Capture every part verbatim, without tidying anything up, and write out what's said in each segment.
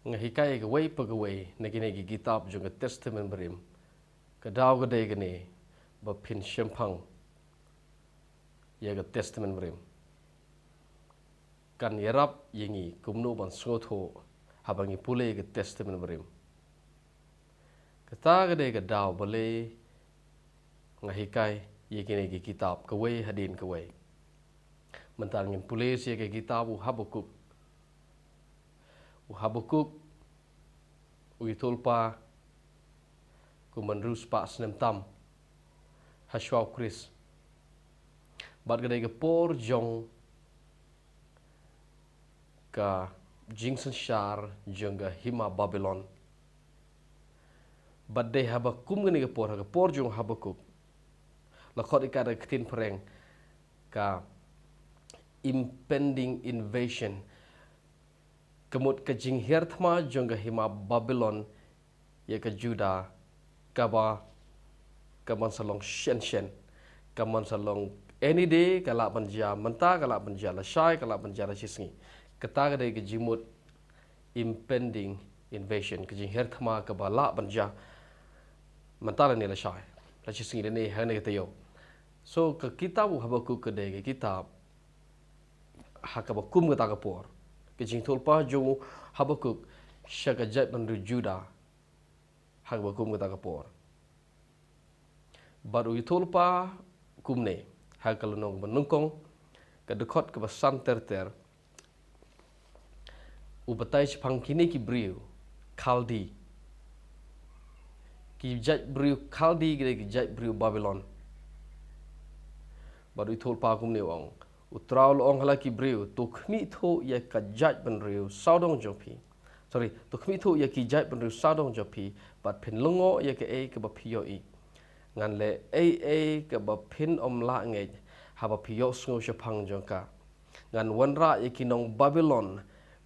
nga hikai ïa kawei pa kawei na kine ki kitab jong ka Testament Barim, ka daw ka dei kane ba phin shemphang ïa ka Testament Barim. Kan ïarap ïa ngi kumno ban sngewthuh haba ngi pule ïa ka Testament Barim. Kata ka dei ka daw balei nga hikai ïa kine ki kitab kawei hadien kawei. Mynta ngin pule sa ïa ka kitab u Habakuk. U Habakuk u ïathuhlypa kum ban riewspah snem tam ha shwa u Khrist. Bad ka dei ka por jong ka jingsynshar jong ka hima Babilon. Bad dei haba kum kane ka por, ha ka por jong u Habakuk, la khot ïa ka da ka ktien phareng ka impending invasion. Ka mut ka jinghiar thma jong ka hima Babilon ïa ka Juda, kaba, ka ban sa long shen shen, ka ban sa long any day, ka lah ban jia mynta, ka lah ban jia lashai, ka lah ban jia lashisngi. Kata ka dei ka jingmut impending invasion, ka jinghiar thma kaba lah ban jia mynta lane lashai, lashisngi lane hangne ka taïew. So ka kitab u Habakuk ka dei ka kitab ha kaba kum kata ka por. Ka jingïathuhlypa jong u Habakuk sha ka jaitbynriew Juda ha kaba kum kata ka por. Bad u ïathuhlypa kumne ha ka lynnong ba nyngkong, ka dkhot kaba san ter ter, u batai shaphang kine ki briew Khaldi. Ki jaitbynriew Khaldi ki dei ki jaitbynriew Babilon. Bad u ïathuhlypa kumne u ong, U Trai u la ong ha la ki briew, to khmih thuh ïa ka jaitbynriew sawdong jong phi. Sorry, to khmih thuh ïa ki jaitbynriew sawdong jong phi, bad phin lyngngoh ïa kaei kaba phi ïohi. Ngan leh ei ei kaba phin ym lah ngeit haba phi ïohsngew shaphang jong ka. Ngan wanrah ïa ki nong Babilon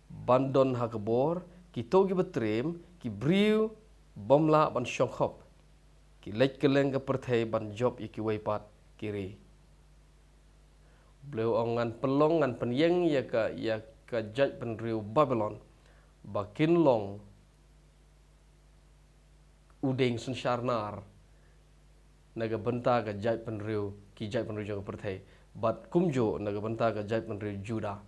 ban don ha ka bor, kito kiba triem, ki briew bym lah ban shongkhop, ki leit kylleng ka pyrthei ban jop ïa kiwei pat ki ri. U Blei u ong, ngan pynlong, ngan pynïeng ïa ka, ïa ka jaitbynriew Babilon ba kin long u dieng synshar nar na ka bynta ka jaitbynriew, ki jaitbynriew jong ka pyrthei, bad kumjuh na ka bynta ka jaitbynriew Juda.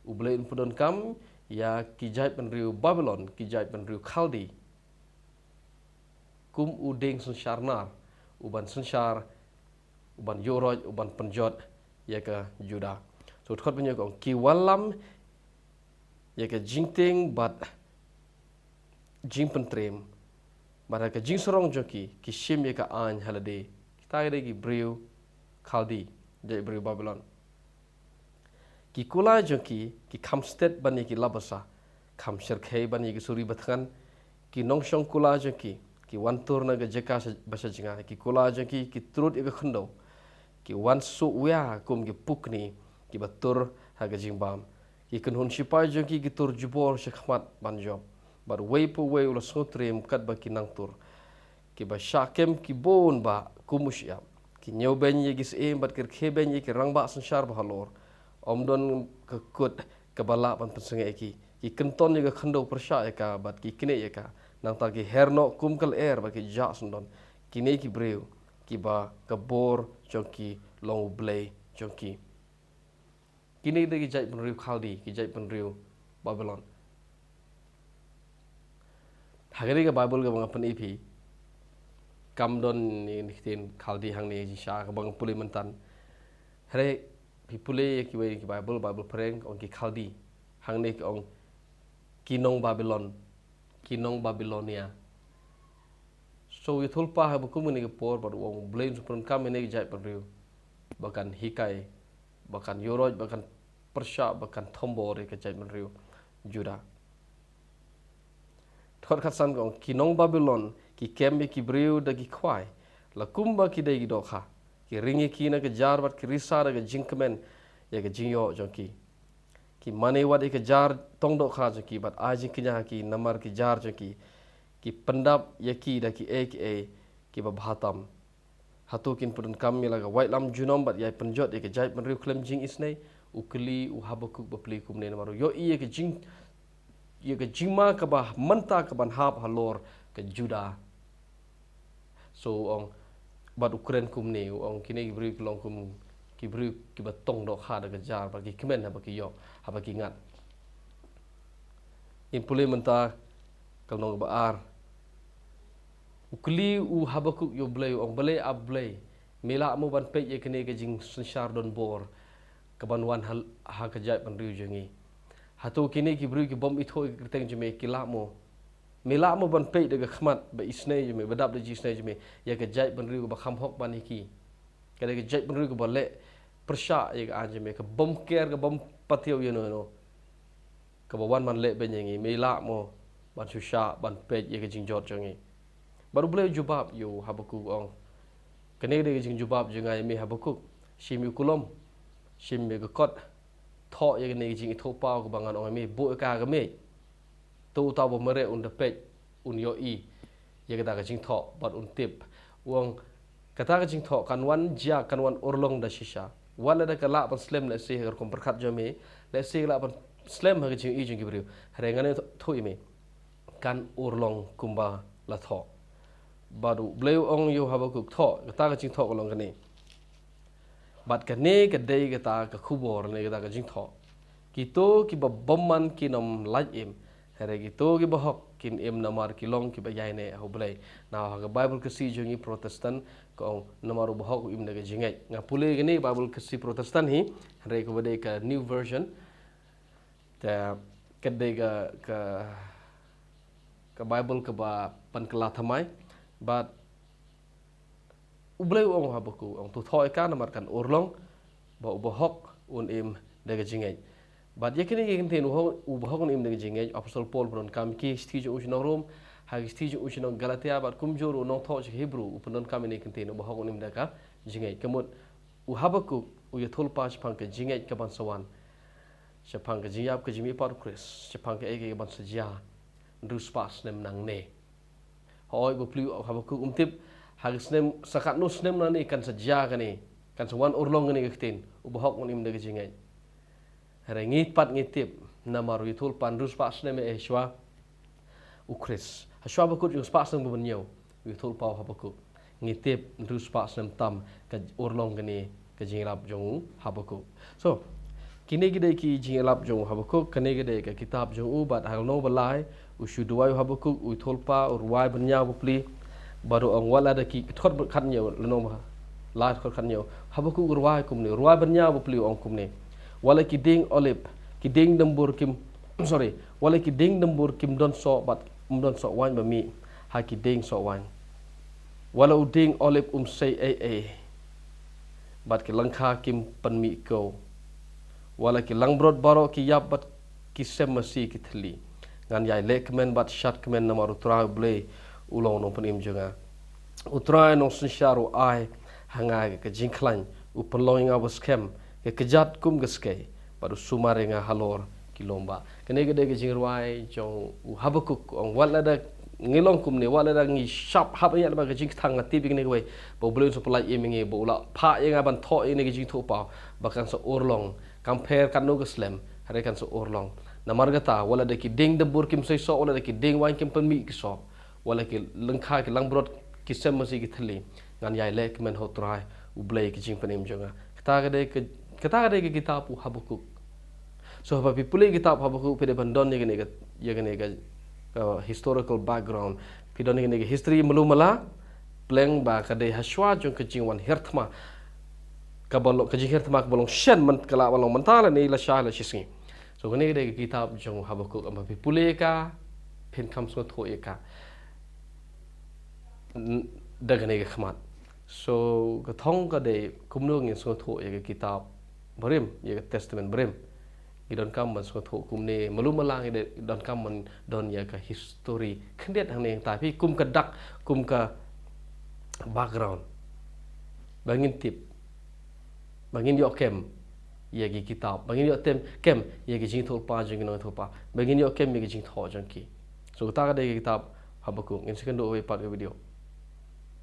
U Blei un pyndonkam ïa ki jaitbynriew Babilon, ki jaitbynriew Khaldi, kum u dieng synshar nar, u ban synshar, u ban ïuh roit, u ban pynjot ïa ka Juda. So dkhot ba hynñiew ka ong, ki wallam ïa ka jingtieng bad jingpyntriem, bad ha ka jingsarong jong ki, ki shim ïa ka aiñ ha lade. Kita ki dei ki briew Khaldi, jaitbynriew Babilon. Ki kular jong ki, ki kham stet ban ïa ki lap basa, kham shyrkhei ban ïa ki suri bathngan. Ki nongshong kular jong ki, ki wan tur na ka jaka sha, ba sha jngai. Ki kular jong ki, ki trud ïa ka khyndew. Ki wan suh wia kum ki pukni kiba tur ha ka jingbam. Ki kynhun shipai jong ki, ki tur jubor sha khmat ban jop. Bad uwei pa uwei u la sngewtriem katba ki nang tur. Kiba shah kem ki bun bah kum u shyiap. Ki ñiewbeiñ ïa ki syiem bad ki rkhie beiñ ïa ki rangbah synshar ba halor. Ym don ka kut kaba lah ban pynsangeh ïa ki. Ki kynton ïa ka khyndew pyrshah ïa ka bad ki knieh ïa ka. Nangta ki her noh kum ka lyer bad ki jah syndon. Kine ki briew kiba ka bor jong ki long U Blei jong ki. Kine ki dei ki jaitbynriew Khaldi, ki jaitbynriew Babilon. Ha kane ka Baibl kaba nga pyni ïa phi, kam don ïa kine ki ktien Khaldi hangne, jingshisha kaba nga pule mynta. Hynrei phi pule ïa kiwei ki Baibl, Baibl phareng, ong ki Khaldi. Hangne ki ong ki nong Babilon, ki nong Babilonia. So u ïathuhlypa haba kum kane ka por bad u ong, U Blei un sa pyndonkam ïa kine ki jaitbynriew ba kan hikai, ba kan ïuh roit, ba kan pyrshah, ba kan thombor ïa ka jaitbynriew Juda. Dkhot khatsan ka ong, ki nong Babilon ki kem ïa ki briew da ki khwai, la kumba ki dei ki dohkha. Ki ring ïa ki na ka jar bad ki risa da ka jingkmen ïa ka jingïoh jong ki. Ki mane wat ïa ka jar tong dohkha jong ki bad ai jingkñia ha ki namar ki jar jong ki. Ki pyndap ïa ki da kiei kiei kiba bha tam. Hato kin pyndonkam ïa la ka waitlam junom bad ïai pynjot ïa ka jaitbynriew khlem jingisynei? U kylli u Habakuk bapli kumne namar u ïohi ïa ka jing, ïa ka jingma kaba mynta kaban hap halor ka Juda. So u ong, bad u kren kumne, u ong kine ki briew ki long kum ki briew kiba tong dohkha da ka jar, bad ki kmen haba ki ïoh, haba ki ngat. Ngin pule mynta ka lynnong ba ar. U kylli u Habakuk ïa u Blei, u ong, balei, A Blei, me lah mo ban peit ïa kane ka jingsynshar donbor kaban wan ha, ha ka jaitbynriew jong ngi? Hato kine ki briew ki bym ithuh ïa ka kyrteng jong me ki lah mo? Me lah mo ban peit da ka khmat ba isynei jong me, ba dap da ka jingisynei jong me, ïa ka jaitbynriew kaba kham hok ban ïa ki? Ka dei ka jaitbynriew kaba leh pyrshah ïa ka aiñ jong me, ka bym ker, ka bym patiaw ïa no no, kaba wan ban leh beiñ ïa ngi. Me lah mo ban shu shah ban peit ïa ka jingjot jong ngi? Bad u Blei u jubab ïa u Habakuk, u ong, kane ka dei ka jingjubab jong nga ïa me Habakuk. Shim ïa u kulom, shim ïa ka kot, thoh ïa kane ka jingithuhpaw kaba ngan ong ïa me, buh ïa ka ha ka miej. To uta uba mareh un da peit, un ïohi ïa kata ka jingthoh bad un tip. U ong, kata ka jingthoh kan wan jia, kan wan urlong da shisha. Wat lada ka lah ban slem lehse ha ka rukom pyrkhat jong me, lehse ka lah ban slem ha ka jingïohi jong ki briew, hynrei ngan ïathuh ïa me, kan urlong kumba la thoh. Bad u Blei u ong ïa u Habakuk, thoh, kata ka jingthoh ka long kane. Bad kane ka dei kata ka khubor ne kata ka jingthoh. Kito kiba bymman kin ym lait im, hynrei kito kiba hok kin im namar ki long kiba ïaineh ha u Blei. Now ha ka Baibl Khasi jong ngi Protestant ka ong namar u bahok u im da ka jingngeit. Nga pule kane Baibl Khasi Protestant hi, hynrei kaba dei ka New Version. Te ka dei ka, ka, ka Baibl kaba pynkylla thymmai. Bad u Blei u ong ha u Habakuk, u ong, to thoh ïa ka namar kan urlong ba u bahok un im da ka jingngeit. Bad ïa kine ki kyntien u hok, u bahok un im da ka jingngeit, Apostol Paul u pyndonkam ïa ki ha ki shithi jong u sha ki nong Rom, ha ki shithi jong u sha ki nong Galatia, bad kumjuh ruh u nongthoh sha ki Hebru u pyndonkam ïa kine ki kyntien, u bahok un im da ka jingngeit. Ka mut u Habakuk u ïathuhlypa shaphang ka jingngeit kaban sa wan, shaphang ka jingïap ka jingmihpat u Khrist, shaphang kaei kaei kaban sa jia hynriew spah snem nangne. Hooid, bapli u Habakuk um tip ha ka snem, sa katno snem nangne kan sa jia kane, kan sa wan urlong kane ka ktien, u bahok un im da ka jingngeit. Hynrei ngi pat ngi tip, namar u ïathuhlypa hynriew spah snem eh shuwa u Khrist, ha shuwa ba kut jong u spah snem kaba hynñiew u ïathuhlypa u Habakuk. Ngi tip hynriew spah snem tam ka urlong kane ka jingïalap jong u Habakuk. So kine ki dei ki jingïalap jong u Habakuk, kane ka dei ka kitab jong u, bad ha ka lynnong ba lai u shu duwai u Habakuk, u ïathuhlypa, u rwai bynñiaw bapli. Bad u ong, wat lada ki, dkhot khathynñiew, lynnong ba lai dkhot khathynñiew, Habakuk u rwai kumne, u rwai bynñiaw bapli, u ong kumne: Wat la ki dieng olib, ki dieng dymbur kim, sorry, wat la ki dieng dymbur kim don soh bad ym don soh waiñ ba mih ha ki dieng soh waiñ. Wat la u dieng olib um sei ei ei bad ki lyngkha kim pynmih kew. Wat la ki langbrot baroh ki ïap bad ki sem masi ki thylli. Ngan ïai leh kmen bad shad kmen namar u Trai u Blei u long u nongpynim jong nga. U Trai nongsynshar u ai ha nga ka jingkhlaiñ, u pynlong ïa nga ba skhem, ka kjat kum ka skei, bad u sumar ïa nga halor ki lum bah. Kane ka dei ka jingrwai jong u Habakuk, u ong, wat lada ngi long kumne, wat lada ngi shah hap ïa ka jingkthang, nga tip ïa kane kawei, ba u Blei un sa pynlait im ïa ngi, ba u la phah ïa nga ban thoh ïa kane ka jingthuhpaw ba kan sa urlong, kam pher katno ka slem, hynrei kan sa urlong. Namar kata, wat lada ki dieng dymbur kim sei soh, wat lada ki dieng waiñ kim pynmih ki soh, wat la ki lyngkha ki langbrot ki sem masi ki thylli, ngan ïai leh kmen ha u Trai u Blei ka jingpynim jong nga. Kata ka dei ka, kata ka dei ka kitab u Habakuk. So haba phi pule kitab Habakuk phi dei ban don ïa kane ka, ïa kane ka, uh, historical background. Phi don ïa kane ka history malu mala, pleng ba ka dei ha shuwa jong ka jingwan hiar thma kaba long, ka jinghiar thma kaba long shen, man ka la ba long mynta lane la shai la shisngi. So kane ka dei ka kitab jong u Habakuk, haba phi pule ïa ka phin kham sngewthuh ïa ka da kane ka khmat. So ka thong ka dei kumno ngin sngewthuh ïa ka kitab barim, ïa ka Testament barim. Ngi donkam ban sngewthuh kumne, malu mala ngi donkam ban don ïa ka history khyndiat hangne hangta phi, kum ka dak, kum ka background, ba ngin tip, ba ngin ïoh kem ïa ki kitab, ba ngin ïoh tem, kem ïa ki jingthoh lypa jong ki nongthoh lypa, ba ngin ïoh kem ïa ki jingthoh jong ki. So kata ka dei ka kitab Habakuk. Ngin sa ïakynduh ha kawei pat ka video.